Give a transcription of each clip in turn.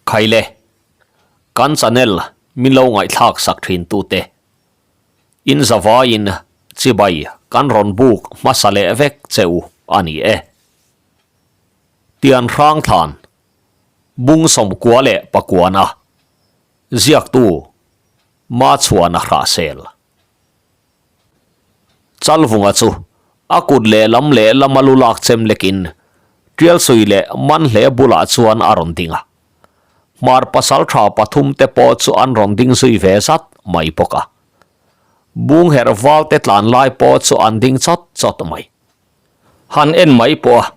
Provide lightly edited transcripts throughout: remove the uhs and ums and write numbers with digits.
Khaile, kan channel min lo ngaihthlak sak thin tute, in zavaiin chibai kan rawn buk hmasa leh vek che u a ni e. Tian hrang thlan, bung sawmkua leh pakuana, ziaktu Machhuana Hrahsel. Chalvunga chu a kut lehlam lehlama lu lak chem lekin Tialsui leh Manhle bulah chuan a rawn ding a. Hmar pasal tha pathum te pawh chu an rawn ding zui ve zat mai bawk a. Bung herh val te tlan lai pawh chu an ding chawt chawt mai. Han en mai pawh a,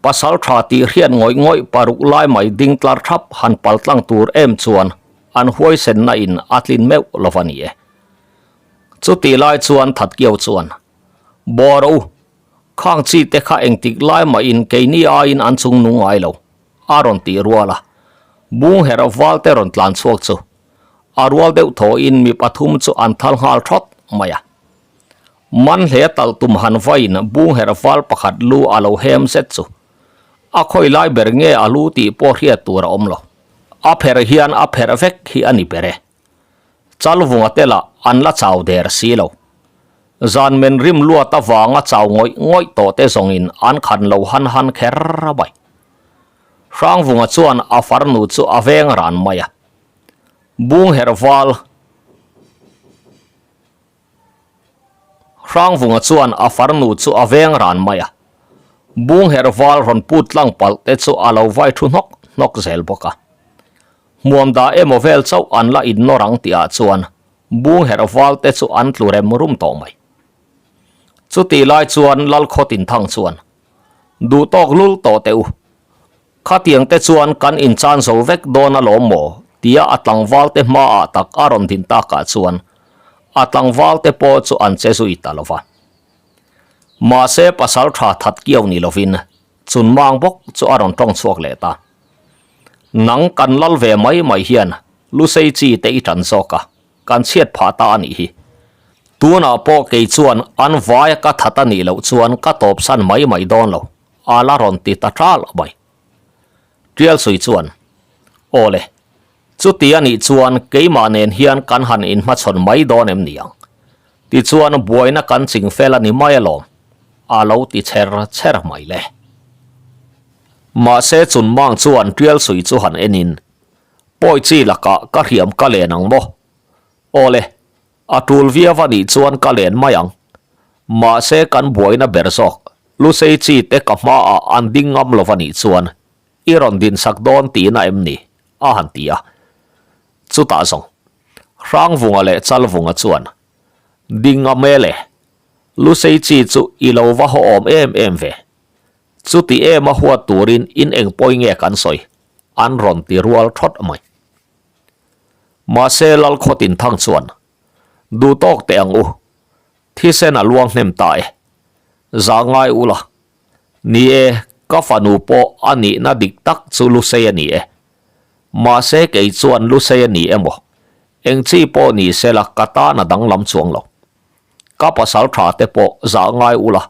pasal tha tih hriat ngawih ngawih paruk lai mai ding tlar thap han pal tlang tur em chuan an huaisenna in a tlin meuh lo va ni e. Chutih lai chuan Thatkiau chuan, Bawr u, khang chi te kha engtik lai mahin keini aiin an chung nung ngai lo, a rawn tih rual a. Bung herh val te rawn tlan chhuak chu a rual deuh thawhin mi pathum chu an thal nghal thawt mai a. Man hle talh tum han vain bung herh val pakhat lu a lo hem zet chu a khawi lai ber nge a lu tih pawh hriat tur a awm lo. A pherh hian a pherh vek hi a ni ber e. Chalvunga te lah an la chau der si lo. Zan men rim luat avanga chau ngawih ngawih tawh te zawngin an khan lo han han kher mai. Hrangvunga chuan a farnu chu a veng ran mai a. Bung herh val. Hrangvunga chuan a farnu chu a veng ran mai a. Bung herh val rawn put tlang palh te chu a lo vai thu hnawk hnawk zel bawk a. Hmuam dah emaw vel chauh an la innawr ang tihah chuan bung herh val te chu an tlu rem rum tawh mai. Chutih lai chuan Lalkhaw Tinthang chuan, Duh tawk lul tawh teh u. Khatiang te chuan kan inchan zo vek dawn alawm maw? tia a tlangval te hmaah tak a rawn din takah chuan a tlangval te pawh chu an che zui ta lo va. Mahse pasal tha that kiau ni lovin chun mang bawk chu a rawn tawng chhuak leh ta. Nang kan lal ve mai mai hian Lusei chi te i tan zawk a, kan chhiat phah ta a nih hi. Tunah pawh kei chuan an vaia ka that a nih loh chuan ka tawpsan mai mai dawn lo, a la rawn ti ta ṭal mai. Ṭialsui chuan, Aw le, chuti a nih chuan keimah nen hian kan han inhmachhawn mai dawn em ni ang? Tichuan buaina kan ching fel a ni mai alawm, a lo ti chher chher mai le. Mahse chunmang chuan Ṭialsui chu han enin, Pawi chi lakah ka hriam ka len ang maw? Aw le, a ṭul viau a nih chuan ka len mai ang. Mahse kan buaina ber zawk, Lusei chi te ka hmaah an ding ngam lo a nih chuan i rawn dinsak dawn tihna em ni? a han ti a. Chutah zawng, Hrangvunga leh Chalvunga chuan, Ding ngam e le, Lusei chi chu i lo va haw awm em em ve. Chuti em a huat turin in eng pawi nge kan sawi? an rawn ti rual thawt mai. Mahse Lalkhaw Tinthang chuan, Duh tawk teh ang u, thisen a luang hnem ta e. Zah ngai ula, ni e, ka fanu pawh a nihna dik tak chu Lusei a ni e. Mahse kei chuan Lusei a ni emaw, eng chi pawh ni sela ka tan a danglam chuang lo. Ka pasal tha te pawh zah ngai ula,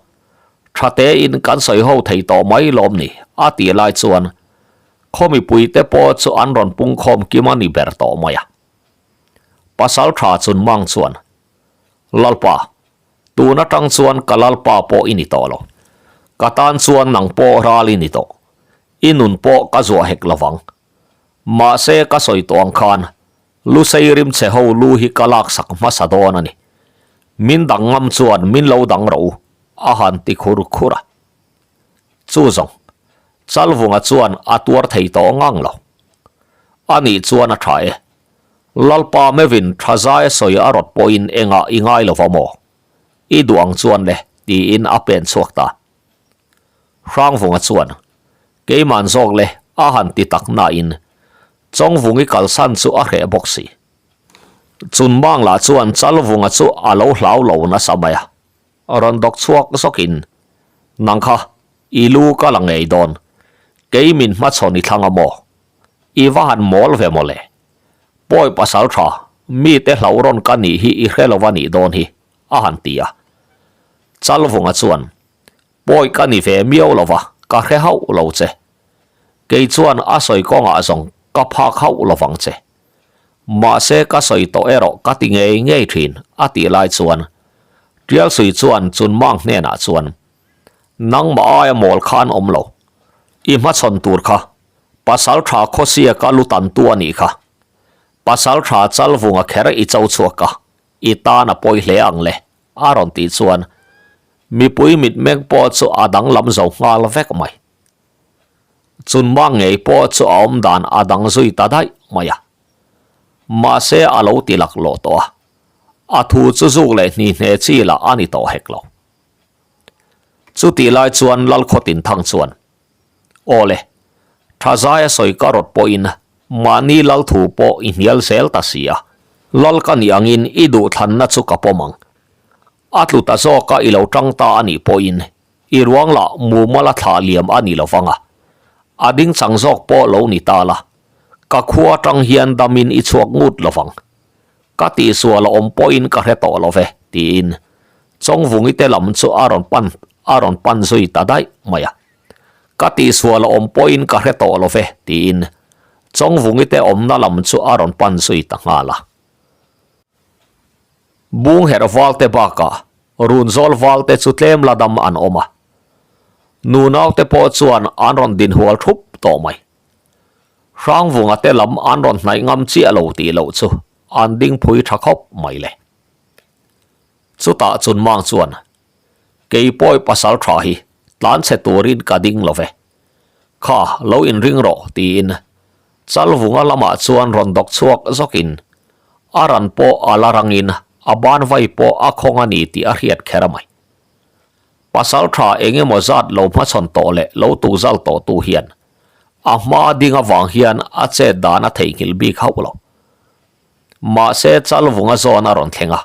tha tein kan sawi ho thei tawh mai lawm ni, a tih lai chuan khaw mipui te pawh chu an rawn pungkhawm kim a ni ber tawh mai a. Pasal tha chun mang chuan, Lalpa, tun atang chuan ka Lalpa pawh i ni tawh lo. Ka tan chuan nang pawh ral i ni tawh. I nun pawh ka zuah hek lovang. Mahse ka sawi tawh ang khan Lusei rimchhe ho lu hi ka laksak hmasa dawn a ni. Min dang ngam chuan min lo dang rawh u, a han ti khur khur a. Chu zawng, Chalvunga chuan a tuar thei tawh ngang lo. A nih chuan a tha e. Lalpa meuhin tha zai a sawi a rawt pawhin engah i ngai lo va maw? I duh ang chuan le, tiin a pen chhuak ta. Hrangvunga chuan, Keiman zawk le, a han ti tak nain, Chawngvungi kalsan chu a hreh bawk si. Chunmang lah chuan Chalvunga chu a lo hlau lo nasa mai a, rawn dawk chhuak zawkin, Nang kha, i lu ka la ngei dawn, kei min hmachhawn i thlang a maw? I va han mawl ve maw le? Pawi pasal tha, mite hlau rawn ka nih hi i hre lo a nih dawn hi, a han ti a. Chalvunga chuan, Pawi ka ni ve miau lo va, ka hre hauh lo che. Kei chuan a sawi kawngah zawng Ka phak hauh lovang che. Mahse ka sawi tawh erawh ka ti ngei ngei thin a tih lai chuan Tialsui chuan Chunmang hnenah chuan Nangmah aia mawl khan awm lo. I hmachhawn tur kha pasal tha khawsia ka lu tantu a nih kha. Pasal tha Chalvunga kher i cho chhuak a, i tan a pawi hle ang le a rawn tih chuan mipui mitmeng pawh chu a danglam zo nghal vek mai. Chunma ngei pawh chu a awm dan a dang zui ta daih mai a. Mahse a lo ti laklawh tawh a, a thu chu zuk leh hni hne chi lah a ni tawh hek lo. Chutih lai chuan Lalkhawtin thang chuan, Aw le, Thazaia sawi ka rawt pawhin mahni lal thu pawh i hnial zel ta si a, lal ka nih angin i duhthlanna chu ka pawm ang. A tlu ta zawka i lo tang ta a nih pawhin I ruang lah mumal a thlah liam a ni lovang a, a ding chang zawk pawh lo ni ta la, ka khua atang hian damin i chhuak ngut lovang. Ka tihsual a awm pawhin ka hre tawh lo ve, tiin Chawngvungi te lam chu a rawn pan a rawn pan zui ta daih mai a. Ka tihsual a awm pawhin ka hre tawh lo ve, tiin Chawngvungi te awmna lam chu a rawn pan zui ta nghal a. Bung herh val te bakah run zawl val te chu tlem la dam an awm a. Nunau te pawh chuan an rawn din hual thup tawh mai. Hrangvunga te lam an rawn hnaih ngam chiah lo tih loh chu an ding phui tha khawp mai le. Chutah Chunmang chuan, Kei pawi pasal tha hi tlanchhe turin ka ding lo ve. Kha lo inring rawh tiin Chalvunga lamah chuan rawn dawk chhuak zawkin a ran pawh a la rangin a ban vai pawh a khawng a ni tih a hriat kher mai. Pasal tha eng emaw zat lo hmachhawn tawh leh lo tukzal tawh tu hian a hma ding avang hian a chet dan a theihnghilh bik hauh lo. Mahse Chalvunga zawn a rawn thleng a,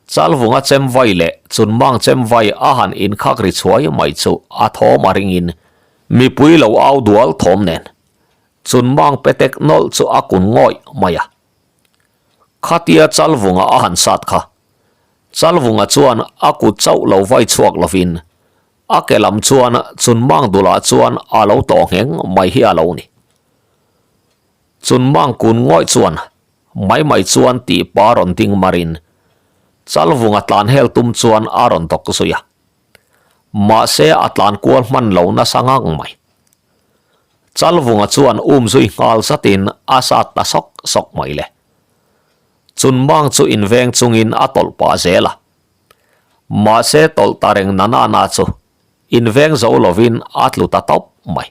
Chalvunga chem vai leh Chunmang chem vai a han inkhak ri chhuai mai chu a thawm a ringin mipui lo au dual thawm nen Chunmang petek nawlh chu a kun ngawih mai a. Khatia Chalvunga a han sat kha Chalvunga chuan a kut chauh lo vai chhuak lovin a ke lam chuan Chunmang dulah chuan a lo tawh ngheng mai hi a lo ni. Chunmang kun ngawih chuan mai mai chuan tih pa rawn ding marin Chalvunga tlan hel tum chuan a rawn dawk zui a. Mahse a tlan kual hman lo nasa ngang mai. Chalvunga chuan um zui nghal zatin a sat ta sawk sawk mai le. Chunmang chu inveng chungin a tawlh pah zel a. Mahse tawlh ta reng na na na chu inveng zo lovin a tlu ta tawp mai.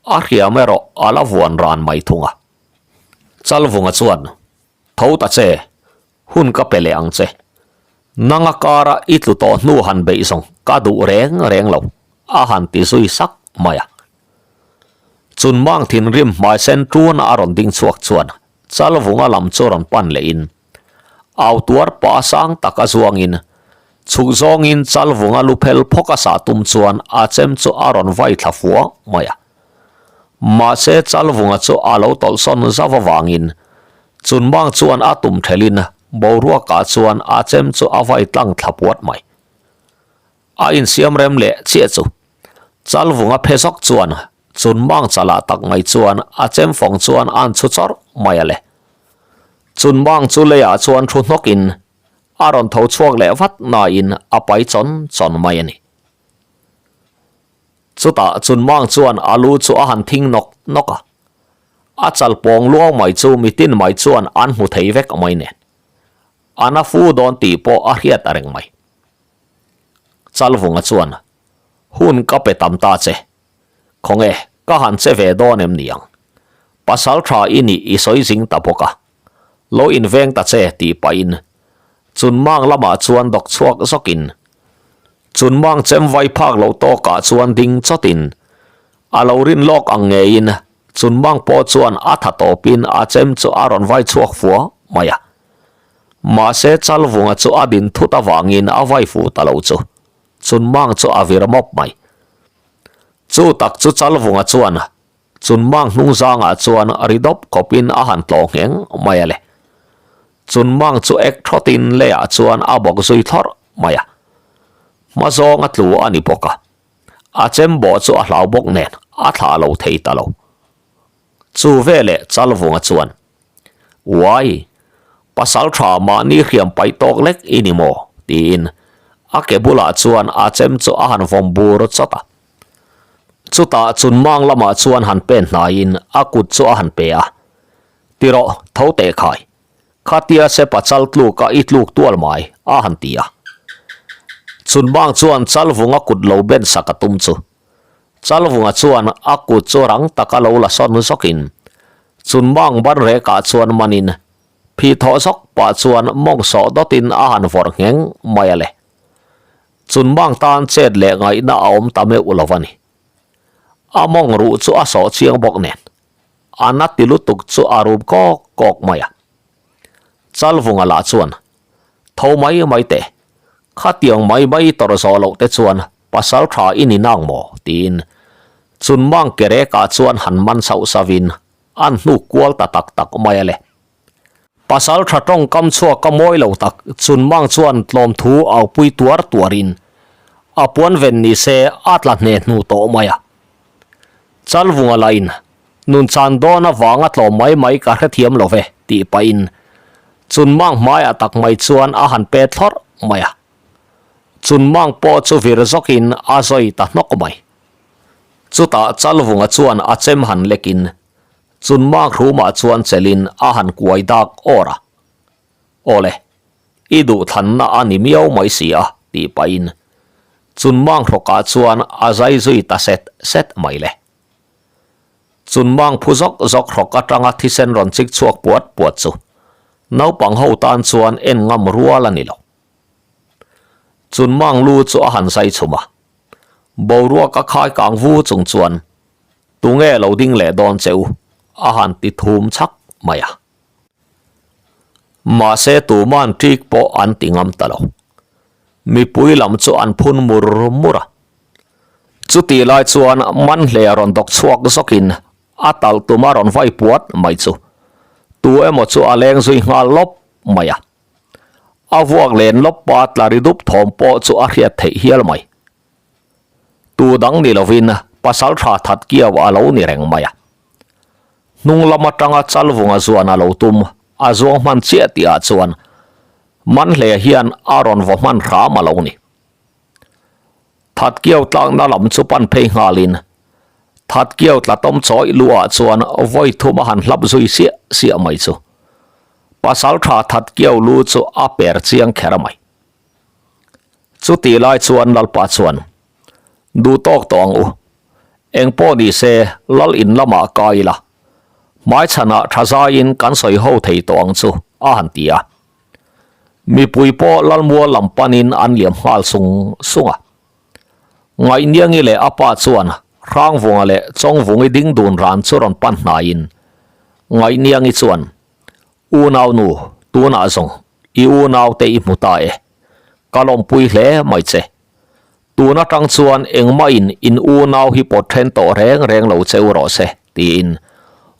A hriam erawh a la vuan ran mai thung a. Chalvunga chuan, Tho ta che, hun ka pe leh ang che. Nanga kara i tlu tawh hnu han beih zawng ka duh reng reng lo, a han ti zui sak mai a. Chunmang thinrim hmai sen tuna a rawn ding chhuak chuan Chalvunga lam chu rawn pan lehin, au tuar pa sang tak a zuangin, chhuk zawngin Chalvunga lu phel phawk a sah tum chuan a chem chu a rawn vai thla fua mai a. Mahse Chalvunga chu a lo tawlhsawn zauh avangin Chunmang chuan a tum thelin boruakah chuan a chem chu a vai tlang thla puat mai. A insiam rem leh chiah chu Chalvunga phe zawk chuan Chunmang chalah tak mai chuan a chem fawng chuan a'n chhu chawrh mai a le. Chunmang chu leiah chuan thu hnawkin a rawn tho chhuak leh vat nain a pai chawn chawn mai a ni. Chutah Chunmang chuan a lu chu a han thing nawk nawk a, a chal pawng luau mai chu mitin mai chuan an hmu thei vek mai nen. A na fu dawn tih pawh a hriat a reng mai. Chalvunga chuan, Hun ka pe tam ta che. Khawnge, ka han che ve dawn em niang? Pasal tha i nih i sawi zing ta bawk a. Lo inveng ta che tih pahin Chunmang lamah chuan dawk chhuak zawkin Chunmang chem vai phak loh tawkah chuan ding chawtin a lo rin lawk ang ngeiin Chunmang pawh chuan a tha tawpin a chem chu a rawn vai chhuak fua mai a. Mahse Chalvunga chu a din thut avangin a vai fuh ta lo chu Chunmang chu a vir mawp mai. Chu tak chu Chalvunga chuan Chunmang hnung zangah chuan ri dawp khawpin a han tlawh ngheng mai a le. Chunmang chu ek thawtin leiah chuan a bawk zui thlawrh mai a. Hma zawng a tlu a ni bawk a. A chem bawh chu a hlau bawk nen a thlah lo thei ta lo. Chu veleh Chalvunga chuan, Uai, pasal tha mahni hriam paih tawk lek i ni maw? tiin a ke bulah chuan a chem chu a han vawm bur chawt a. Chutah chunmang lamah chuan han pen hnaiin a kut chu a han pe a, Ti rawh, tho teh khai. Khatia se pachal tluk a i tluk tual mai, a han ti a. Chunmang chuan Chalvunga kut lo ben sak a tum chu. Chalvunga chuan a kut chu rang taka lo la sawn zawkin Chunmang ban rekah chuan manin phih thawh zawk pah chuan mawng sawh dawtin a han vawrh ngheng mai a le. Chunmang tan chet leh ngaihna a awm ta meuh lo a ni. A mawng ruh chu a sawh chiang bawk nen a na ti lutuk chu a rum kawk kawk mai a. Chalvunga lah chuan Tho mai mai teh, khatiang mai mai tawrh zawh loh te chuan pasal tha i ni nang maw? tiin Chunmang Kereka chuan han man sauh sauhin an hnuk kual ta tak tak mai a le. Pasal tha tawngkam chhuak a mawi lo tak Chunmang chuan tlawmthu aupui tuar tuarin a puan ven ni se a tla hne hnu tawh mai a. Chalvunga lain Nun chan dawn avanga tlawm mai mai ka hrethiam lo ve, tih pahin Chunmang hmaiah tak mai chuan a han pet thlawrh mai a. Chunmang pawh chu vir zawkin a zawi ta hnawk mai. Chutah Chalvunga chuan a chem han lekin Chunmang hrumah chuan chelhin a han kuai dak awr a. Awle, i duhthlanna a ni miau mai si a, tih pahin Chunmang hrawkah chuan a zai zui ta set set mai le. Chunmang phu zawk zawk hrawk atanga thisen rawn chik chhuak puat puat chu naupang ho tan chuan en ngam rual a ni lo. Chunmang lu chu a han zai chhum a, boruak a khai kang vu chung chuan tunge lo ding leh dawn che u a han ti thum chhak mai a. Mahse tuman ṭik pawh an ti ngam ta lo. Mipui lam chu an phun mur mur a. Chutih lai chuan Manhle a rawn dawk chhuak zawkin a talh tum a rawn vai puat mai chu tu emaw chu a leng zui nghal lawp mai a. A vuak len lawp pa tla ri dup thawm pawh chu a hriat theih hial mai. Tu dang ni lovin pasal tha that kiau a lo ni reng mai a. Hnung lam atanga Chalvunga zuan a lo tum a zuang hman chiah tihah chuan Manhle hian a rawn vaw hman hram a lo ni. Thatkiau tlakna lam chu pan phei nghalin Thatkiau tla tawm chawih luhah chuan vawi thum a han hlap zui siah siah mai chu pasal tha Thatkiau lu chu a per chiang kher mai. Chutih lai chuan Lalpa chuan, Duh tawk tawh ang u. Eng pawh ni se Lal in lamah ka ila. Hmaichhanah tha zaiin kan sawi ho thei tawh ang chu, a han ti a. Mipui pawh Lalmual lam panin an liam nghal sung sung a. Ngaihniangi leh a pa chuan Hrangvunga leh Chawngvungi ding dun ran chu rawn pan hnaiin Ngaihniangi chuan, Unau nu, tunah zawng i unau te i hmu ta e. Ka lawmpui hle mai che. Tun atang chuan engmahin in unau hi pawt then tawh reng reng lo che u rawh se, tiin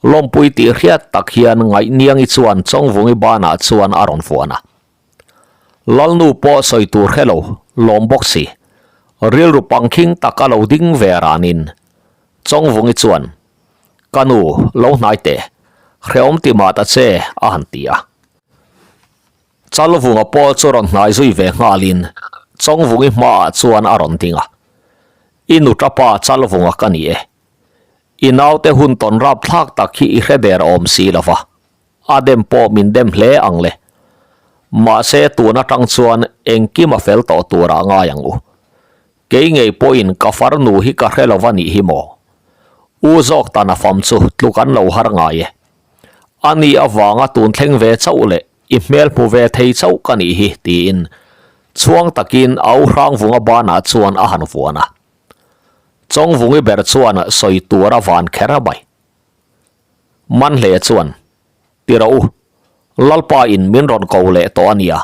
lawmpui tih hriat tak hian Ngaihniangi chuan Chawngvungi banah chuan a rawn vuan a. Lalnu pawh sawi tur hre lo, lawm bawk si, rilru pangkhing taka lo ding ve ranin Chawngvungi chuan, Ka nu, lo hnai teh, hrehawm ti mah ta che, a han ti a. Chalvunga pawh chu rawn hnai zui ve nghalin Chawngvungi hmaah chuan a rawn ding a, I nu tapa Chalvunga ka ni e. I naute hun tawn rap thlak tak hi i hre der awm si lo va, a dem pawh min dem hle ang le. Mahse tun atang chuan engkim a fel tawh turah ngai ang u. Kei ngei pawhin ka farnu hi ka hre lo va nih hi maw? U zawk tan a fam chu tluk an lo har ngai e. A ni avanga tun thleng ve chauh leh i hmel hmu ve thei chauh ka nih hi tiin chhuang takin au Hrangvunga banah chuan a han vuan a. Chawngvungi ber chuan sawi tur a van kher mai. Manhle chuan, Ti rawh u, Lalpa in min rawn ko leh tawh a nia.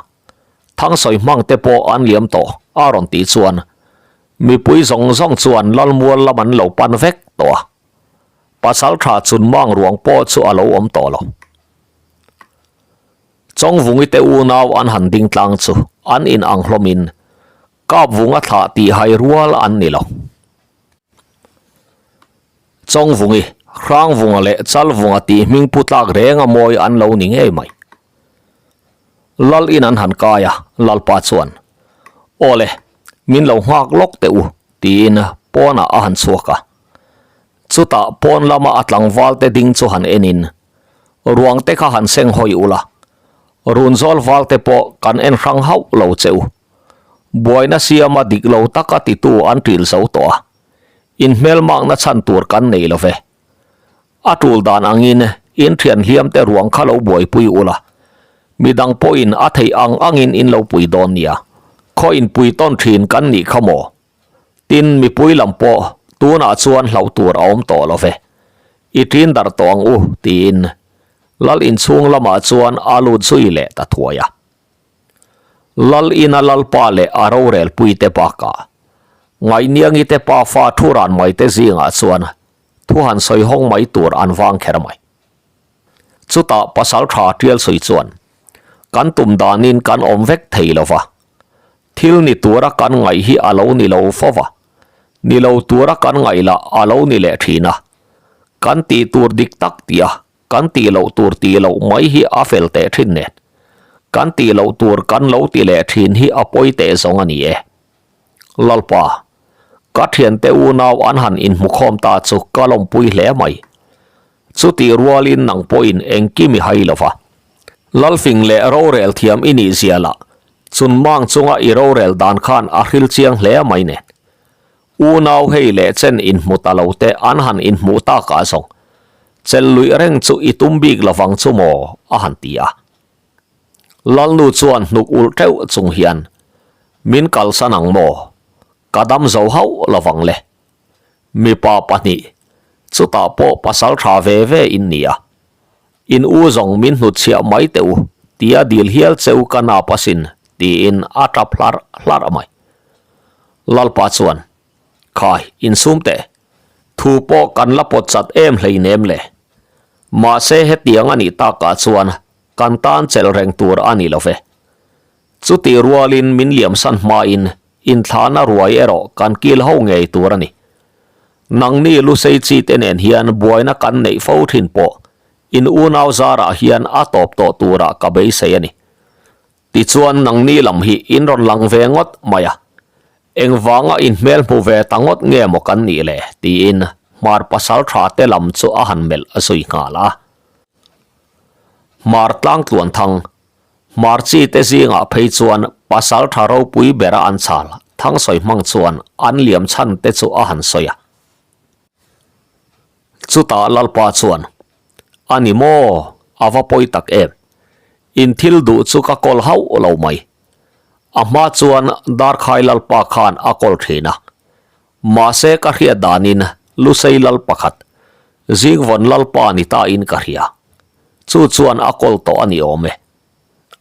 Thangsawi hmang te pawh an liam tawh a rawn tih chuan mipui zawng zawng chuan Lalmual lam an lo pan vek tawh a. Pasal tha chunmang ruang pawh chu a lo awm tawh lo. Chawngvungi te unau an han ding tlang chu an in ang hlawmin Kapvunga thlah tih hai rual an ni lo. Chawngvungi. Hrangvunga leh Chalvunga tih hming pu tlak reng a mawi an lo ni ngei mai. Lal in an han kai a, Lalpa chuan, Awle, min lo nghak lawk teh u, tiin pawnah a han chhuak a. Chutah pawn lama a tlangval te ding chu han enin, Ruang te kha han seng hawi ula, Runzawl val te pawh kan en hrang hauh lo che u. Buaina siama dik lo taka titu an ṭil zo tawh a, inhmelmakna chhan tur kan nei lo ve. A ṭul dan angin in ṭhian hliam te ruang kha lo buaipui ula, midang pawhin a theih ang angin in lo pui dawn nia. Khaw inpui tawn ṭhin kan nih kha maw? Tin, mipui lam pawh tunah chuan hlauh tur a awm tawh lo ve. I ṭin darh tawh ang u, tiin Lal inchhung lamah chuan a lut zui leh ta thuai a. Lal ina Lalpa leh a rorelpuite bakah Ngaihniangi te pafa thu ran mai te zingah chuan thu han sawi hawng mai tur an vang kher mai. Chutah pasal tha tial sawi chuan, Kan tum danin kan awm vek thei lo va, thil ni tura kan ngaih hi a lo ni lo fo va, ni lo tura kan ngaih lah a lo ni leh thin a, kan tih tur dik tak tia kan tih loh tur tih loh mai hi a fel teh thin nen, kan tih loh tur kan lo ti leh thin hi a pawi teh zawng a ni e. Lalpa, ka thiante unau an han inhmukhawm ta chu ka lawmpui hle mai. Chutih rualin nang pawhin engkim i hai lova. Lalfing leh rorel thiam i nih zia lah, chunmang chunga i rorel dan khan a hril chiang hle mai nen. Unau hei leh chen inhmu ta lo te an han inhmuh takah zawng, chelh luih reng chu i tum bik lovang chu maw? a han ti a. Lalnu chuan hnuk ulh teuh chung hian, Min kalsan ang maw? Ka dam zo hauh lovang le. Mipa pahnih, chutah pawh pasal tha ve ve in ni a. In u zawng min hnutchhiah mai teh u, tia dil hial che u ka nap asin, tiin a tap hlarh hlarh mai. Lalpa chuan, Khai, insum teh. Thu pawh kan la pawt chat em hleinem le. Mahse hetiang a nih takah chuan kan tan chelh reng tur a ni lo ve. Chutih rualin min liamsan hmain inthlahna ruai erawh kan kil ho ngei tur a ni. Nangni Lusei chi te nen hian buaina kan neih fo thin pawh in unau zarah hian a tawp tawh turah ka beisei a ni. Tichuan nangni lam hi in rawn lang ve ngawt mai a, engvanga in hmel hmu ve ta ngawt nge maw kan nih le? tiin Hmar pasal tha te lam chu a han melh zui nghal a. Hmar tlang tluan thang, Hmar chi te zingah phei chuan pasal tha ropui bera an chhal Thangsawi hmang chuan an liam chhan te chu a han sawi a. Chutah Lalpa chuan, A ni maw? A va pawi tak em? In thil duh chu ka kawl hauh lo mai. A hma chuan Darkhai Lalpa khan a kawl thin a. Mahse ka hriat danin Lusei Lal pakhat, Zingvawn Lalpa ni ta in ka hria. Chu chuan a kawl tawh a ni awm e.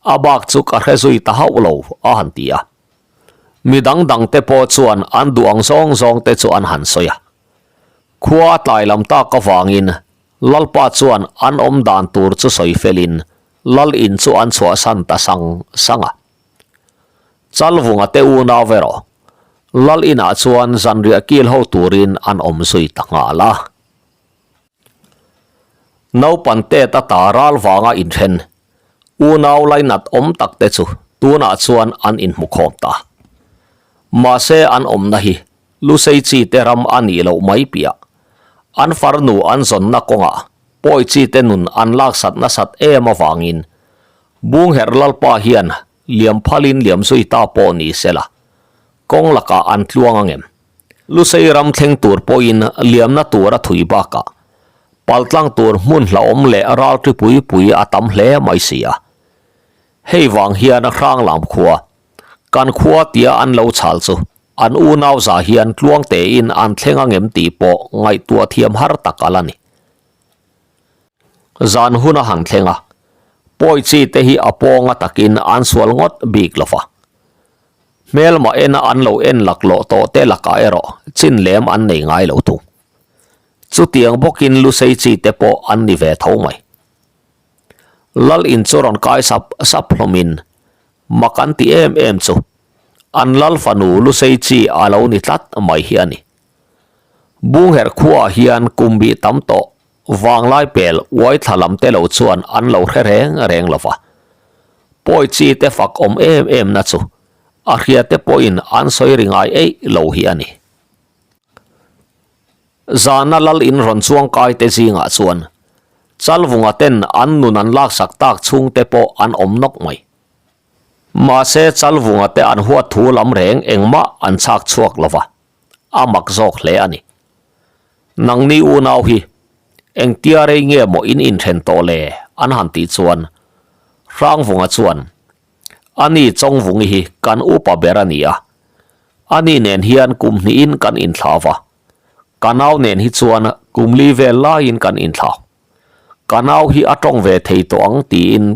A bak chu ka hre zui ta hauh lo, a han ti a. Mi dang dang te pawh chuan an duh ang zawng zawng te chu an han sawi a. Khua a tlai lam tak avangin Lalpa chuan an awm dan tur chu sawi felin Lal in chu an chhuahsan ta sang sang a. Chalvunga te unau erawh Lal inah chuan zanriah kil ho turin an awm zui ta nghal a. Naupan tet ata ral vanga inthen unau lainat awm tak te chu tunah chuan an inhmukhawm ta. Mahse an awmna hi Lusei chi te ram a nih loh mai piah. An farnu an zawnna kawngah pawi chi te nun an laksat nasat em avangin Bungherh Lalpa hian liam phalin liam zui ta pawh ni sela kawng lakah an tluang angem. Lusei ram thleng tur pawhin liamna tur a thui bakah paltlang tur hmun hlauhawm leh ralṭi pui pui a tam hle mai si a. Hei vang hian Hranglam khua kan khua tia an lo chhal chu An unau zah hian tluang tein an thleng angem tih pawh ngaihtuah thiam har tak a la ni. Zan hun a han thleng a, pawi chi te hi a pawnga takin an sual ngawt bik lo va. Hmelma ena an lo en laklawh tawh te lakah erawh chin lem an nei ngai lo thung. Chutiang bawkin Lusei chi te pawh an ni ve tho mai. Lal in chu rawn kai sap sap hlawmin mak an ti em em chu an lal fanu Lusei chi a lo ni tlat mai hi a ni. Bungherh khuaah hian kum bih tam tawh. vanglai pel uai thla lam te lo chuan an lo hre reng reng lo va. Pawi chi te fak awm em em na chu a hria te pawhin an sawi ri ngai eih lo hi a ni. Zana lal in rawn chuang kai te zingah chuan Chalvunga ten an nun an laksak tak chhung te pawh an awm nawk mai. Mahse Chalvunga te an huat thu lam reng engmah an chhak chhuak lo va, a mak zawk hle a ni. Nangni unau hi engtia rei nge maw in inthen tawh le? an han tih chuan Hrangvunga chuan, Ani Chawngvungi hi kan upa ber a ni a, ani nen hian kum hnihin kan inthlau va, ka nau nen hi chuan kum li vel laiin kan inthlau. Ka nau hi a tawng ve thei tawh ang tiin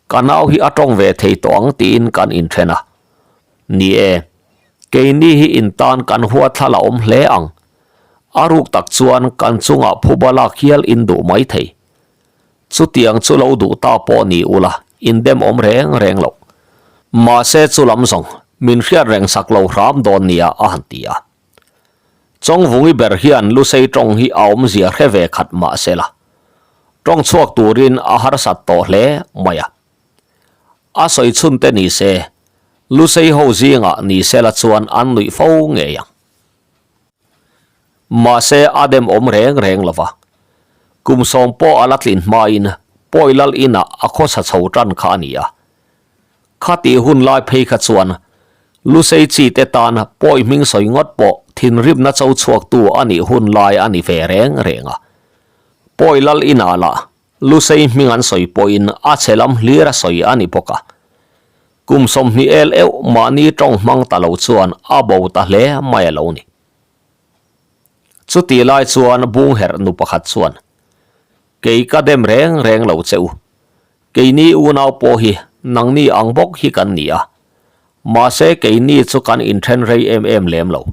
ka nau hi a tawng ve thei tawh ang tiin kan inthen a. Ni e, keini hi intan kan huat thla la awm hle ang. A ruk tak chuan kan chungah phuba lak hial in duh mai thei. Chutiang chu lo duh ta pawh ni ula, indem awm reng reng loh. Mahse chu lam zawng, min hriat reng sak lo hram dawn nia a han ti a. Chawngvungi ber hian Lusei tawng hi a awmzia hre ve khat mah se la, tawng chhuak turin a harsat tawh hle mai a. A sawi chhun te ni se, Lusei ho zingah ni se la chuan an nuih fo ngei ang. Mahse a dem awm reng reng lo va, kum sawm pawh a la tlin hmain Pawi Lal inah a khawsa chho tan kha a ni a. Khatih hun lai phei kha chuan Lusei chi te tan pawi hming sawi ngawt pawh thinrimna cho chhuaktu a nih hun lai a ni ve reng reng a. Pawi Lal inah lah Lusei hming an sawi pawhin a chhe lam hlir a sawi a ni bawk a. Kum 20 el euh mahni tawng hmang ta lo chuan a bo ta hle mai a lo ni. Chutih lai chuan Bungherh nu pakhat chuan, Kei ka dem reng reng lo che u. Keini unau pawh hi nangni ang bawk hi kan ni a. Mahse keini chu kan inthen rei em em lem lo.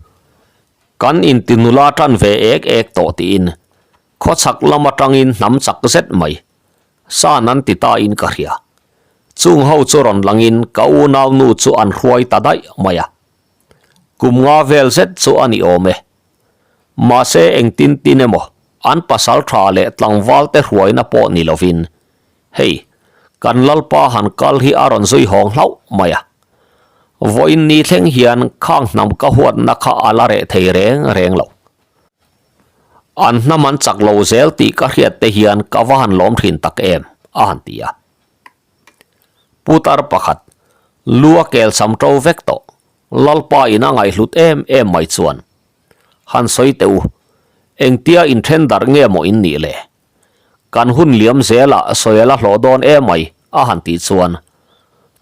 Kan inti nula tan ve ek ek tawh tiin Khawchhak lam atangin hnam chak zet mai san an ti ta in ka hria. Chung ho chu rawn langin ka unau nu chu an hruai ta daih mai a. Kum nga vel zet chu a ni awm e. Mahse engtin tin emaw an pasal tha leh tlangval te hruaina pawh ni lovin hei kan lalpa han kal hi a rawn zui hawng hlauh mai a. Vawiin ni thleng hian khang hnam ka huatna kha a la reh thei reng reng lo. An hnam an chak lo zel tih ka hriat te hian ka va han lawm thin tak em, a han ti a. Putar pakhat, lu a kel cham to vek tawh, Lalpa in a ngaihhlut em em mai chuan, Han sawi teh u, engtia inthen darh nge maw in nih le? Kan hun liam zelah sawi a la hlawh dawn emai, a han tih chuan,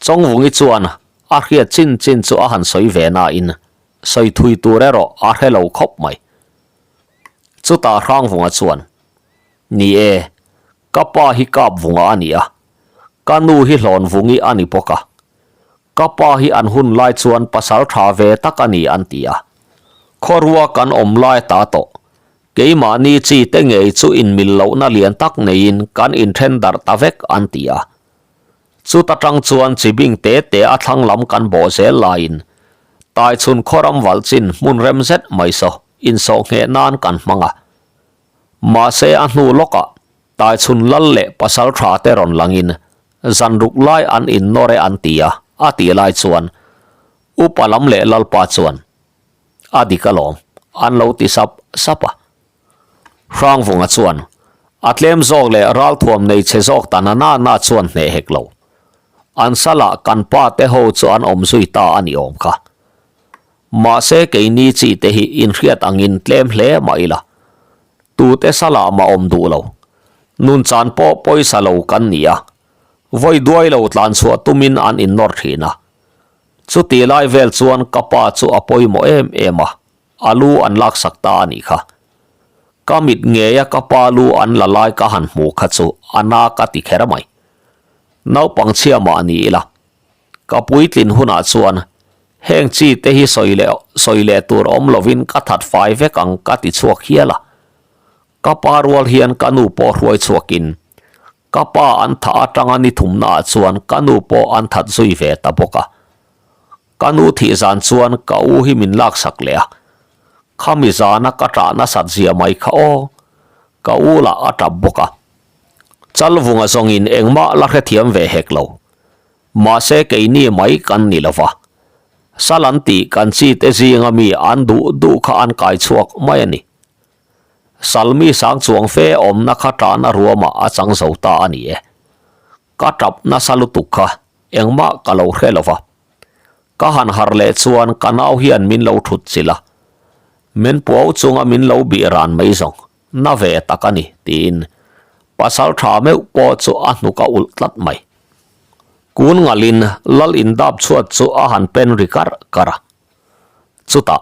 Chawngvungi chuan a hriat chin chin chu a han sawi ve nain, sawi thui tur erawh a hre lo khawp mai. Chutah Hrangvunga chuan, Ni e, ka pa hi Kapvunga a ni a, ka nu hi Hlawnvungi a ni bawk a. Ka pa hi an hun lai chuan pasal tha ve tak a ni an ti a. Khawrua kan awm lai ta tawh, keimahni chi te ngei chu inmil lohna lian tak neiin kan inthen darh ta vek an ti a. Chuta tang chuan chibing te te a thlang lam kan bawh zel laiin Taichhun khawram valh chin hmun rem zet mai saw insawh ngheh nan kan hmang a. Mahse a hnu lawkah Taichhun lal leh pasal tha te rawn langin zan ruk lai an innawr e an ti a, a tih lai chuan upa lam leh lalpa chuan a dik alawm an lo ti sap sap a. Hrangvunga chuan a tlem zawk leh ralthuam nei chhe zawk ta na na na chuan hneh hek lo. An salah kan pa te ho chu an awm zui ta a ni awm kha. Mahse keini chi te hi inhriat angin tlem hle mah ila. Tute salah mah awm duh lo. Nun chan pawh pawisa lo kan ni a. Vawi duai lo tlan chhuah tumin an innawr thin a. Chuti lai vel chuan ka pa chu a pawimawh em em a. A lu an laksak ta a nih kha. Ka mit ngeia ka pa lu an la lai ka han hmuh kha chu a na ka ti kher mai. Naupang chhia mah ni ila. Ka puitlin hunah chuan heng chi te hi sawi leh sawi leh tur awm lovin ka that fai vek ang ka ti chhuak hial a. Ka pa rual hian ka nu pawh hruai chhuakin ka pa an thah atanga ni thumnaah chuan ka nu pawh an that zui ve ta bawk a. Ka nu thih zan chuan ka u hi min laksak leh a, khami zana ka ṭah nasat zia mai kha aw. Ka u lah a tap bawk a. Chalvunga zawngin engmah la hrethiam ve hek lo. Mahse keini mai kan ni lo va. Sal an tih kan chite zinga mi an duh duh kha an kai chhuak mai a ni. Salmi sang chuang fe awmna kha tahna ruamah a chang zo ta a ni e. Ka tap nasa lutuk kha engmah ka lo hre lo va. Ka han harh leh chuan ka nau hian min lo thut chilh a. Min puau chunga min lo bih ran mai zawng na ve tak a ni tiin pasal tha meuh pawh chu a hnuk a ulh tlat mai. Kun ngalin lal indap chhuat chu a han pen ri karh karh a. Chutah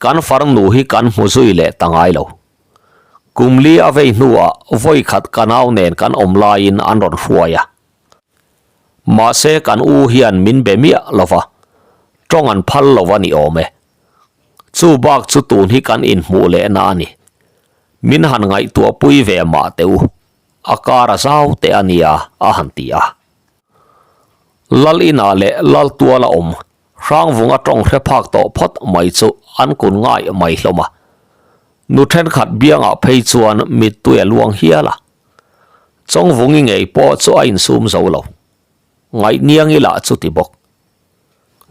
kan farnu hi kan hmu zui leh ta ngai lo. Kum li a vei hnuah vawi khat ka nau nen kan awm laiin an rawn hruai a. Mahse kan u hian min be miah lo va, tawng an phal lo a ni awm e. Chu bak chu tun hi kan inhmuh lehna a ni. Min han ngaihtuah pui ve mah teh u, a kar a zau teh a nia a han ti a. Lal inah leh Lal tuala awm Hrangvunga tawng hre phak tawh phawt mai chu an kun ngai mai hlawm a. Nu thenkhat biangah phei chuan mittui a luang hial a. Chawngvungi ngei pawh chu a insum zo lo. Ngaihniangi lah chu ti bawk.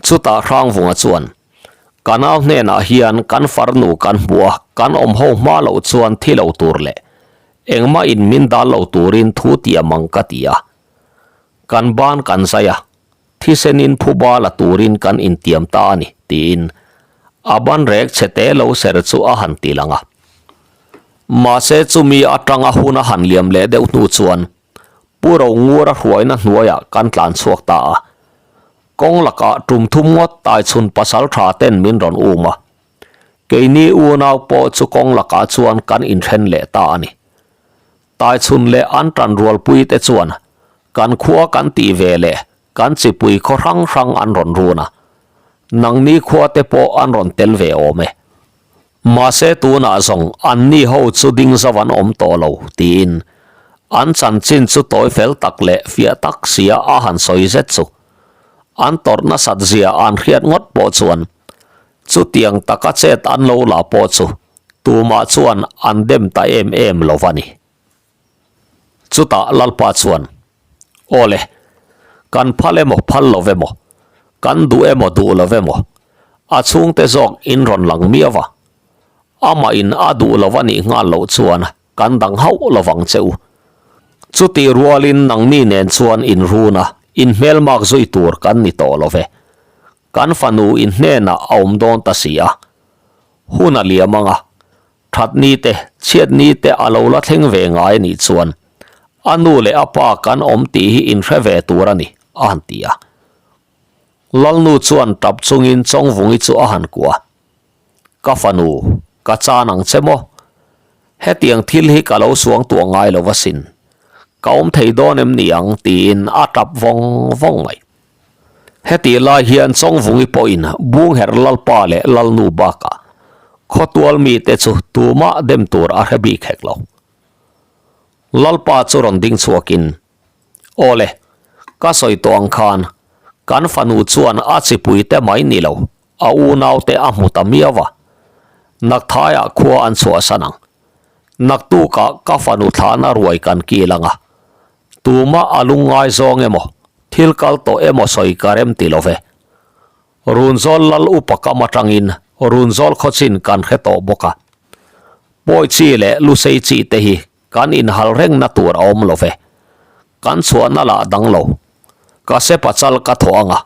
Chutah Hrangvunga chuan, Ka nau hnenah hian kan farnu kan hmuh a, kan awm ho hma loh chuan thi lo tur leh engmah in min dal lo turin thu tiam ang ka ti a. Kan ban kan zai a, thisenin phuba la turin kan intiam ta a ni, tiin a ban rek chhe te lo ser chu a han ti lang a. Mahse chumi atanga hun a han liam leh deuh hnu chuan Pu Rongura hruaina hnuaiah kan tlan chhuak ta a. Kawng lakah tum thum ngawt taichhun pasal tha ten min rawn um a. Keini unau pawh chu kawng lakah chuan kan inthen leh ta a ni. Taichhun leh an tanrualpui te chuan kan khua kan tih ve leh kan chipui khaw hrang hrang an rawn run a. Nangni khua te pawh an rawn tel ve awm e. Mahse tunah zawng anni ho chu ding zo an awm tawh lo tiin an chanchin chu tawi fel tak leh fiah tak sia a han sawi zet chu an tawrh nasat zia an hriat ngawt pawh chuan chutiang taka chet an lo la pawh chu tumah chuan an dem ta em em lo va ni. Chutah Lalpa chuan, Aw le, kan phal emaw phal lo emaw, kan duh emaw duh lo emaw, a chhungte zawk in rawn lang miau a, amah in a duh lo a nih nghal loh chuan kan dang hauh lo vang che u. Chutih rualin nangni nen chuan in run a, in hmelmak zui tur kan ni tawh lo ve. Kan fanu in hnenah a awm dawn ta si a, hun a liam ang a, That ni te, chhiat ni te a lo la thleng ve ngai a nih chuan a nu leh a pa kan awm tih hi inhre ve tur a ni, a han ti a. Lalnu chuan tap chungin Chawngvungi chu a han kuah a, Ka fanu, ka chan ang che maw? Hetiang thil hi ka lo suang tuah ngai lo asin. Ka awm thei dawn em ni ang? tiin a tap vawng vawng mai. Hetih lai hian Chawngvungi pawhin Bungherh Lalpa leh Lalnu bakah khawtual mite chu tumah dem tur a hre bik hek lo. Lalpa chu rawn ding chhuakin, Aw le, ka sawi tawh ang khan kan fanu chuan a chipuite mai ni lo, a unaute a hmu ta miau a, Nakthaiah khua an chhuahsan ang. Naktukah ka fanu thlahna ruai kan kil ang a, Tumah a lungngai zawng emaw, thil kal tawh emaw sawi ka rem ti lo ve. Runzawl lal upa kam atangin Runzawl khawchin kan hre tawh bawk a. Pawi chi leh lusei chi te hi kan inhal rengna tur a awm lo ve. Kan chhuahna lah dang lo. Ka sepa chal ka thawh ang a,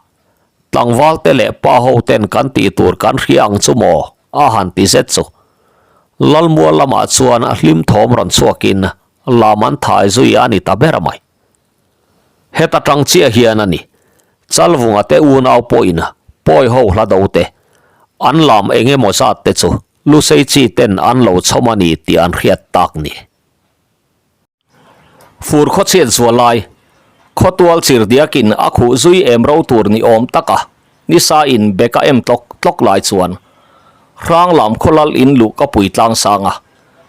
tlangval te leh pa ho ten kan tih tur kan hria ang chu maw a han ti zet chu. Lalmual lamah chuan hlim thawm rawn chhuakin Lam an thai zui a ni ta ber mai. Heta tang chiah hian a ni. Chalvunga te unau pawhin pawi ho hla do te, an lam eng emaw zat te chu Lusei chi ten an lo chhawm a ni tih an hriat tak ni. Fur khawchhiat zual lai, khawtual chirdiakin a khuh zui em ro tur ni awm taka nisa in bek a em tlawk tlawk lai chuan Hrang lam khaw lal in luh ka pui tlang sang a,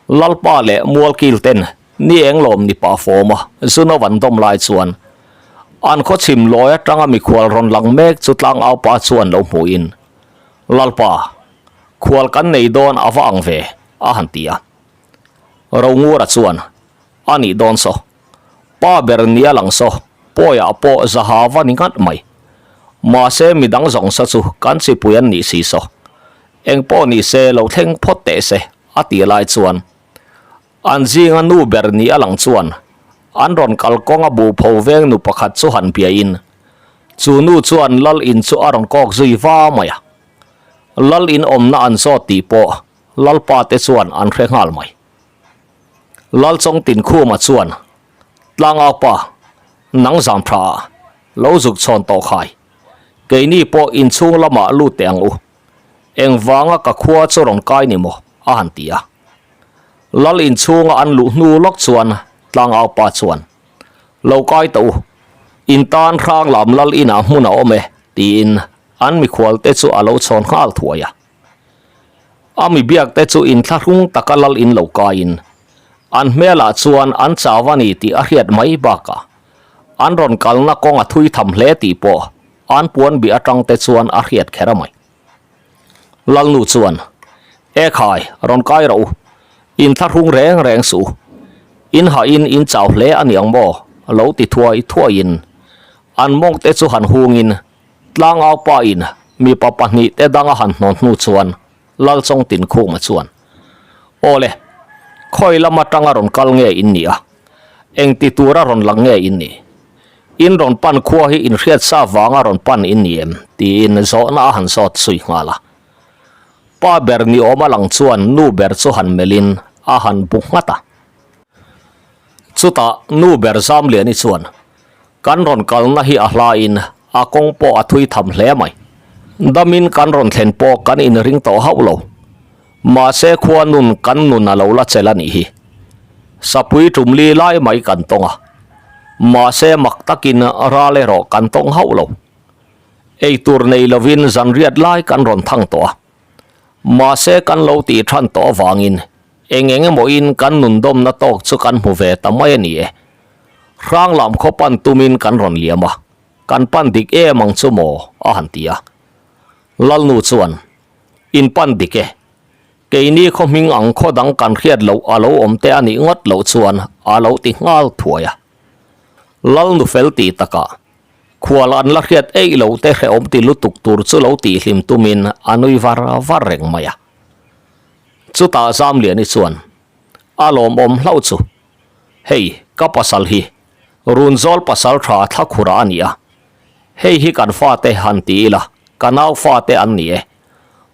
Lalpa leh Mualkil ten ni eng lawm ni pah fawm a zun a van dawm lai chuan an khaw chhim lawi atanga mikhual rawn lang mek chu tlangau pa chuan lo hmuhin Lalpa, khual kan nei dawn a va ang ve a han ti a. Rongura chuan, A nih dawn saw. Pa ber nia lang saw, pawiah pawh zaha va ni ngat mai. Mahse midang zawng saw chu kan chipui an nih si saw. Eng pawh ni se lo thleng phawt teh se, a ti lai chuan. An zinga nu ber nia lang chuan an rawn kal kawnga bu pho veng nu pakhat chu han biain chu nu chuan lal in chu a rawn kawk zui va mai a. Lal in awmna an zawt tih pawh Lalpa te chuan an hre nghal mai. Lalchawng Tinkhuma chuan, Tlangaupa, nang zam tha ah, lo zuk chhawn tawh khai. Keini pawh inchhung lamah lut teh ang u. Engvanga ka khua chu rawn kai ni maw? a han ti a. Lal inchhunga an luh hnu lawk chuan Tlangaupa chuan, Lo kai tawh u, in tan hrang lam lal inah hmun a awm e, tiin an mikhualte chu a lo chhawn nghal thuai a. A mi biak te chu inthlahrung taka lal in lo kaiin an hmelah chuan an chau a ni tih a hriat mai bakah an rawn kalna kawng a thui tham hle tih pawh an puan bih atang te chuan a hriat kher a mai. Lalnu chuan, E khai, rawn kai rawh u, inthlahrung reng reng suh u, in hahin in chau hle a ni ang maw? lo ti thuai thuaiin an mawng te chu han hungin Tlangau pa in mipa pahnih te danga han hnawn hnu chuan Lalchawng Tinkhuma chuan, Aw le, khawi lam atanga rawn kal nge in nih a? Engti tura rawn lang nge in nih? In rawn pan khua hi in hriat sa vanga rawn pan in ni em? tiin zawhna a han zawt zui nghal a. Pa ber ni awm a lang chuan nu ber chu han melhin a han bu nghat a. Chutah nu ber Zamliani chuan, Kan rawn kalna hi a hlain a kawng pawh a thui tham hle mai. Damin kan rawn thlen pawh kan inring tawh hauh lo. Mahse khua nun kan nun a lo la chel a nih hi. Sapui tumli lai mai kan tawng a. Mahse mak takin ral erawh kan tawng hauh lo. Eitur nei lovin zanriat lai kan rawn thang tawh a. Mahse kan lo tih than tawh avangin eng eng emawin kan nun dawmna tawk chu kan hmu ve ta mai a ni e. Hrang lam khaw pan tumin kan rawn liam a, kan pan dik em ang chu maw? a han ti a. Lalnu chuan, In pan dik e. Keini khaw hming ang khaw dang kan hriat loh a lo awm te a nih ngawt loh chuan a lo ti nghal thuai a. Lalnu fel tih takah, khual an la hriat eih loh te hrehawm ti lutuk tur chu lo tihhlim tumin a nui var var reng mai a. Chutah Zamliani chuan, A lawmawm hlauh chu. Hei, ka pasal hi Runzawl pasal tha thlakhura a ni a, hei hi kan fate han ti ila, ka nau fate an ni e.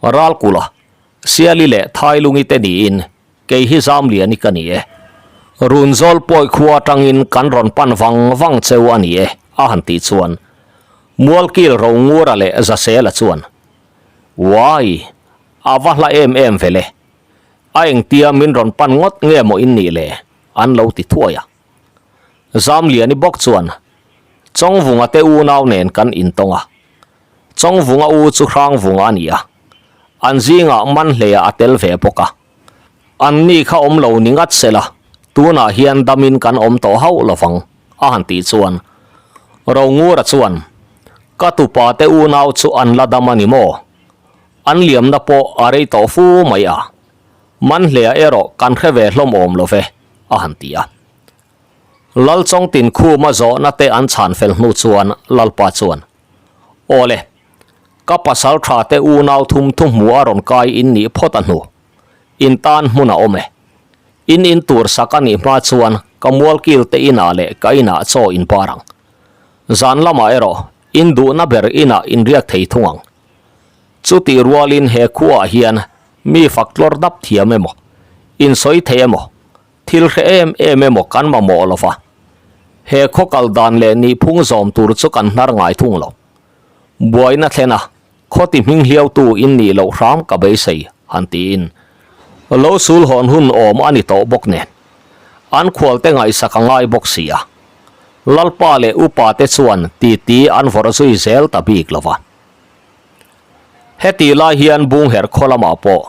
Ralkula, Siali leh Thailungi te niin kei hi Zamliani ka ni e. Runzawl pawi khua atangin kan rawn pan vang vang cheu a ni e, a han tih chuan Mualkil Rongura leh Zasela chuan, Uai, a va hla em em vele, A engtia min rawn pan ngawt nge maw in nih le? an lo ti thuai a. Zamliani bawk chuan, Chawngvunga te unau nen kan intawng a. Chawngvunga u chu Hrangvunga a ni a. An zingah Manhleia a tel ve bawk a. An ni kha awm lo ni ngat sela, tunah hian damin kan awm tawh hauh lovang, a han tih chuan Rongura chuan, Ka tupa te unau chu an la dam a ni maw? An liamna pawh a rei tawh fu mai a, Manhlea erawh kan hre ve hlawm awm lo ve, a han ti a. Lalchawngtin khuma zawhna te an chhan fel hnu chuan Lalpa chuan, Aw le, ka pasal tha te unau thum thu hmu a rawn kai in nih phawt a hnu, in tan hmun a awm e. In in tur sak a nih hma chuan ka mualkil te inah leh ka inah chaw in bar ang. Zan lamah erawh in duhna ber inah in riak thei thung ang. Chutih rualin he khuaah hian mi fak tlawr dap thiam emaw, insawi thei emaw, thil hre em em emaw kan mamawh lo va. He khaw kal dan leh nihphung zawm tur chu kan hnar ngai thung lo. Buaina thlena khaw ti hming hliautu in nih loh hram ka beisei, han tiin lo sul hawn hun awm a ni tawh bawk nen an khualte ngaihsak a ngai bawk si a. Lalpa leh upa te chuan titi an vawrh zui zel ta bik lo va. Heti lai hian Bungher khaw lamah pawh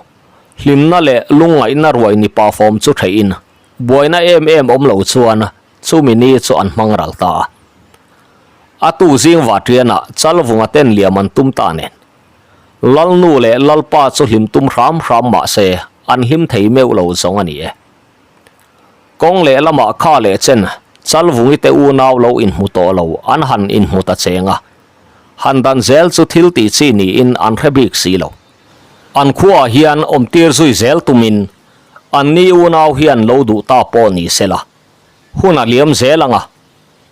hlimna leh lungngaihna ruai ni pah fawm chu theihin buaina em em awm lo chuan chumi ni chu an hmang ral ta a. A tu zing Vatrianah Chalvunga ten liam an tum ta nen Lalnu leh Lalpa chu hlim tum hram hram mah se an hlim thei meuh lo zawng a ni e. Kawng lehlamah kha leh chen Chalvungi te unau lo inhmu tawh lo an han inhmu ta cheng a, han dan zel chu thil tih chi niin an hre bik si lo. An khuaah hian awmtir zui zel tumin an ni unau hian lo duh ta pawh ni se la, hun a liam zel ang a,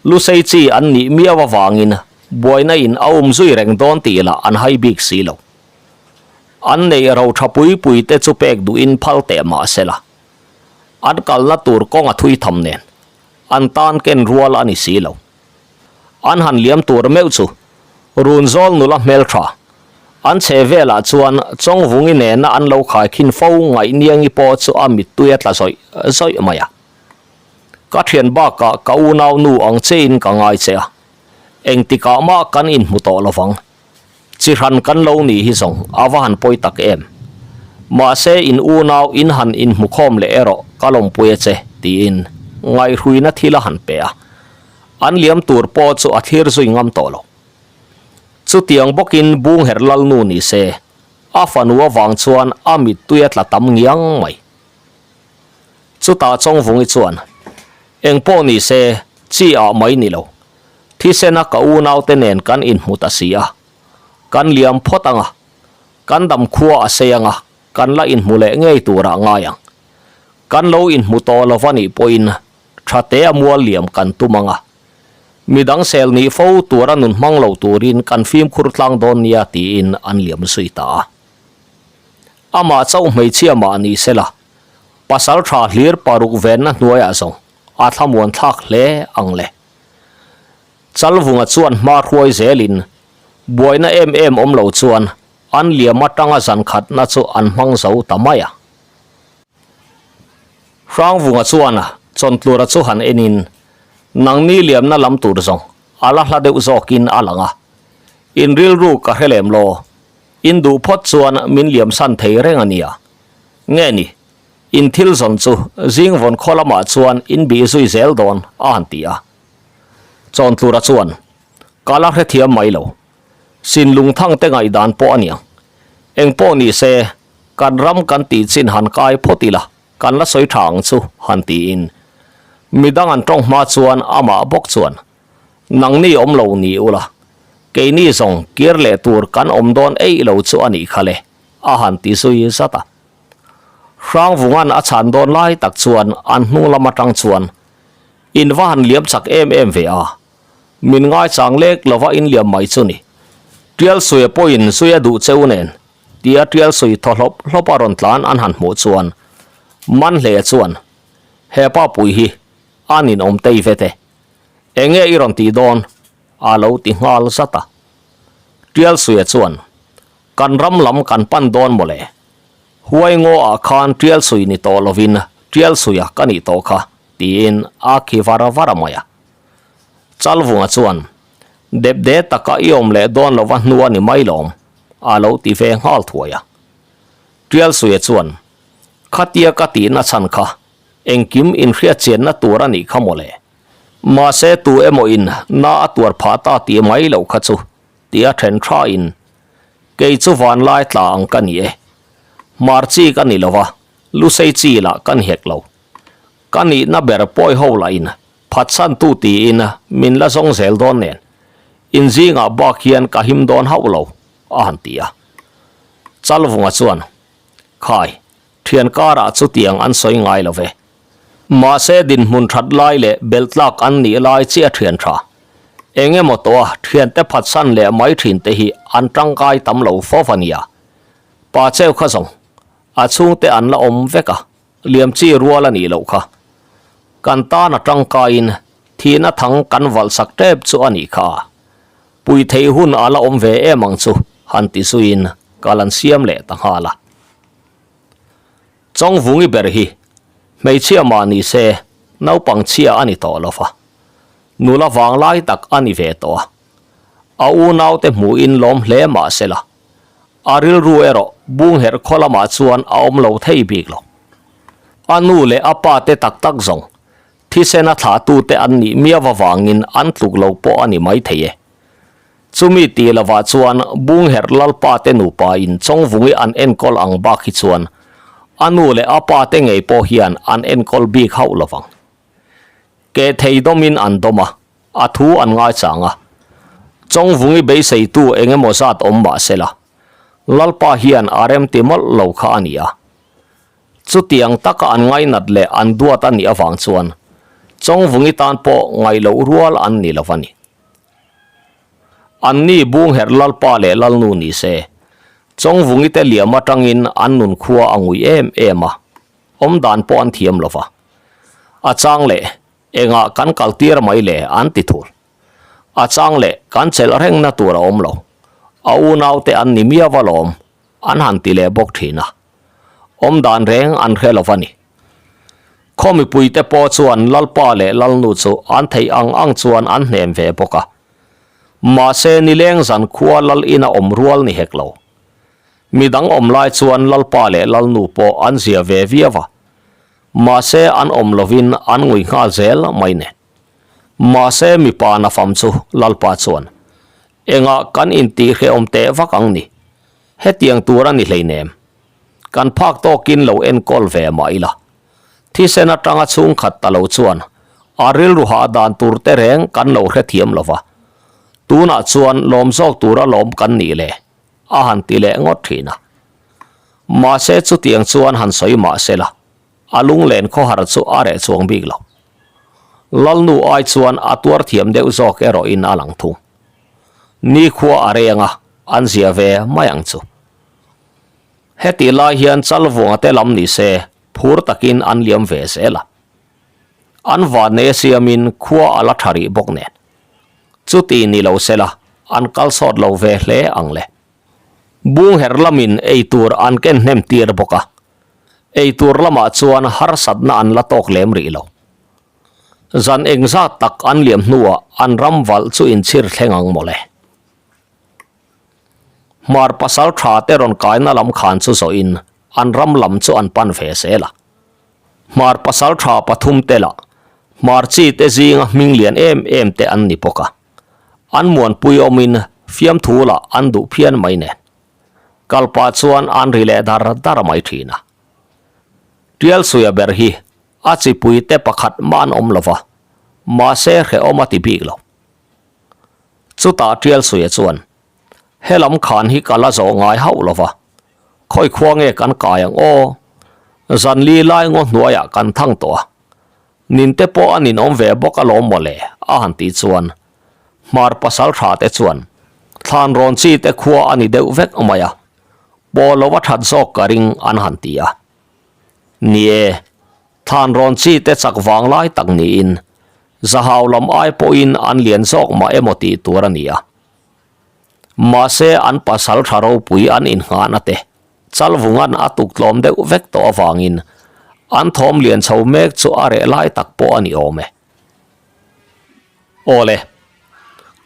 lusei chi an nih miau avangin buaina in a um zui reng dawn tih lah an hai bik si lo. An neih ro tha pui pui te chu pek duhin phal teh mah se la, an kalna tur kawng a thui tham nen an tan ken rual a ni si lo. An han liam tur meuh chu Runzawl nula hmeltha an chhe velah chuan Chawngvungi nena an lo khaikhin fo Ngaihniangi pawh chu a mittui a tla zawih zawih mai a. Ka thian bakah ka unau nu ang chein ka ngai che a, engtikah mah kan inhmu tawh lovang. Chi hran kan lo nih hi zawng a va han pawi tak em. Mahse in unau in han inhmu khawm leh erawh ka lawmpui a che tiin ngaihhruina thil a han pe a. An liam tur pawh chu a thlir zui ngam tawh lo. Chutiang bawkin Bungher Lalnu ni se, a fanu avang chuan a mittui a tla tam ngiang mai. Chutah Chawngvungi chuan, Engpawh ni se, chi ah mai ni lo. Thisena ka unaute nen kan inhmu ta si a, kan liam phawt ang a, kan dam khua a sei ang a, kan la inhmu leh ngei turah ngai ang. Kan lo inhmu tawh lo va nih pawhin tha te a mual liam kan tum ang a, midang sel nih fo tura nun hmang lo turin kan fimkhur tlang dawn nia tiin an liam zui ta a. Amah chauh hmeichhia mah ni sela, pasal tha hlir paruk venna hnuaiah zawng a thlamuan thlak hle ang le. Chalvunga chuan hma hruai zelin buaina em em awm lo chuan an liam atanga zan khatna chu an hmang zo ta mai a. Hrangvunga chuan Chawntlura chu han enin nangni liamna lam tur zawng a la hla deuh zawkin a lang a, in rilru ka hre lem law, in duh phawt chuan min liamsan thei reng a nia. Nge ni, In thil zawn chu zing vawn khaw lamah chuan in bih zui zel dawn a han ti a. Chawntlura chuan, Ka la hrethiam mai lo. Sin lungthang te ngaihdan pawh a niang. Eng pawh ni se, kan ram kan tih chin han kai phawt ila, kan la sawi tha ang chu, han tiin. Midang an tawng hma chuan amah bawk chuan, Nangni awm lo ni ula, keini zawng kir leh tur kan awm dawn eih lo chu a nih kha le, a han ti zui zat a. Hrangvunga'n a chhan dawn lai tak chuan an hnung lam atang chuan in va han liam chak em em ve a, min ngaichang lek lova in liam mai chu ni. Tialsuia pawhin zui a duh cheu nen tia Tialsui thaw hlawp hlawp a rawn tlan an han hmuh chuan Manhleia chuan he pa pui hi a ninawm tei vet e, enge i rawn tih dawn? a lo ti nghal zat a. Tialsuia chuan Kan ram lam kan pan dawn mawle. Huai ngaw ah khan tial sui ni tawh lovin tial suia ka nih tawh kha, tiin a khi var var a mai a. Chalvunga chuan, Depde taka i awm leh dawn lova hnu a ni mai lawm, a lo ti ve nghal thuai a. Tial suia chuan, Khatia ka tihna chhan kha engkim inhriatchianna tur a nih kha mawle. Mahse tu emaw in na a tuar phah ta tih mai loh kha chu tia then tha in, Kei chu vanlai tla ang ka ni e. Hmar chi ka ni lova, lusei chi lah ka ni hek lo. Ka nihna ber pawi ho lah in phatsan tu tiin min la zawng zel dawn nen, in zingah bak hian ka him dawn hauh lo, a han ti a. Chalvunga chuan, Khai, thian karah chutiang an sawi ngai lo ve. Mahse dinhmun that lai leh belh tlak an nih lai chiah thian tha. Eng emaw tawha thiante phatsan leh mai thin te hi an tangkai tam lo fo a nia. Pa cheu kha zawng, a chhungte an la awm vek a, liam chi rual a nih loh kha. Kan tan a tangkaiin thihna thang kan valh sak tep chu a nih kha. Pui theih hun a la awm ve em ang chu han ti zuiin kal an siam leh ta nghal a. Chawngvungi ber hi hmeichhia mah ni se naupang chhia a ni tawh lo va, nula vanglai tak a ni ve tawh a. A unaute hmuhin lawm hle mah se la, a rilru erawh Bungherh khaw lamah chuan a awm lo thei bik lo. A nu leh a pa te tak tak zawng thisena thlahtute an nih miau avangin an tluk lo pawh a ni maithei e. Chumi tih lovah chuan Bungherh Lalpa te nupa in Chawngvungi an enkawl ang bak hi chuan a nu leh a pa te ngei pawh hian an enkawl bik hauh lovang. Keh thei dawmin an dawm a, a thu an ngaichang a. Chawngvungi beiseitu eng emaw zat awm mah se la, Lalpa hian a remti mawlh lo kha a ni a. Chutiang taka an ngainat leh an duat a nih avang chuan Chawngvungi tan pawh ngaih loh rual an ni lo a ni. Anni Bungherh Lalpa leh Lalnu ni se, Chawngvungi te liam atangin an nun khua a ngui em em a, awm dan pawh an thiam lo va. A chang leh engah kan kal tir mai le an ti thul. A chang leh kan chelh rengna tur a awm lo. A unaute an ni miau alawm an han ti leh bawk thin a. Awm dan reng an hre lo va ni. Khaw mipuite pawh chuan Lalpa leh Lalnu chu an theih ang ang chuan an hnem ve bawk a. Mahse nileng zan khua Lal ina awm rual ni hek lo. Midang awm lai chuan Lalpa leh Lalnu pawh an zia ve viau a. Mahse an awm lovin an ngui nghal zel mai nen. Mahse mipa nafam chu Lalpa chuan, Engah kan intihhrehawm teh vak ang ni? Hetiang tur a ni hleinem. Kan phak tawkin lo enkawl ve mah ila. Thisen atanga chhungkhat ta lo chuan a rilru hah dan tur te reng kan lo hrethiam lo va. Tunah chuan lawm zawk tura lawm kan nih le? A han ti leh ngawt thin a. Mahse chutiang chuan han sawi mah se la, a lunglen khawhar chu a reh chuang bik lo. Lalnu ai chuan a tuar thiam deuh zawk erawhin a lang thung. Nikhua a reng a, an zia ve mai ang chu. Hetih lai hian Chalvuanga te lam ni se phur takin an liam ve zel a. An vanneia siamin khua a la tha rih bawk nen. Chuti ni lo sela an kal sawt lo ve hle ang le. Bungher lamin eitur an ken hnem tir bawk a, eitur lamah chuan harsatna an la tawk lem rih lo. Zan engzat tak an liam hnuah an ram valh chu inchhir thleng ang mawle. Hmar pasal tha te rawn kaina lam khan chu zawhin an ram lam chu an pan ve zel a. Hmar pasal tha pathum te lah hmar chi te zinga hming lian em em te an ni bawk a. An muanpui awmin fiamthu lah an duh phian mai nen. Kalpah chuan an ri leh dar dar mai thin a. Tialsuia ber hi a chipui te pakhat mah an awm lo va, mahse hrehawm a ti bik lo. Chutah Tialsuia chuan, Helam khan hi ka la zawh ngai hauh lo va, khawi khua nge kan kai ang aw? Zanli lai ngaw hnuaiah kan thang tawh a, ninte pawh a ninawm ve bawk alawm mawle a han tih chuan Hmar pasal tha te chuan thlan rawn chi te khua a ni deuh vek mai a, pawh lo a that zawk ka ring an han ti a. Ni e, thlan rawn chi te chak vang lai tak niin Zahau lam ai pawhin an lian zawk mah emaw tih tur a ni a. Mahse an pasal tha ropui an inngahna te Chalvunga'n a tuk tlawm deuh vek tawh avangin an thawm lian chho mek chu a reh lai tak pawh a ni awm e. Awle,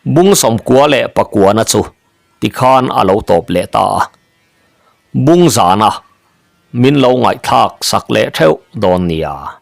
Bung sawmkua leh pakuana chu tikhan a lo tawp leh ta a. Bung zana min lo ngaihthlak sak leh theuh dawn nia.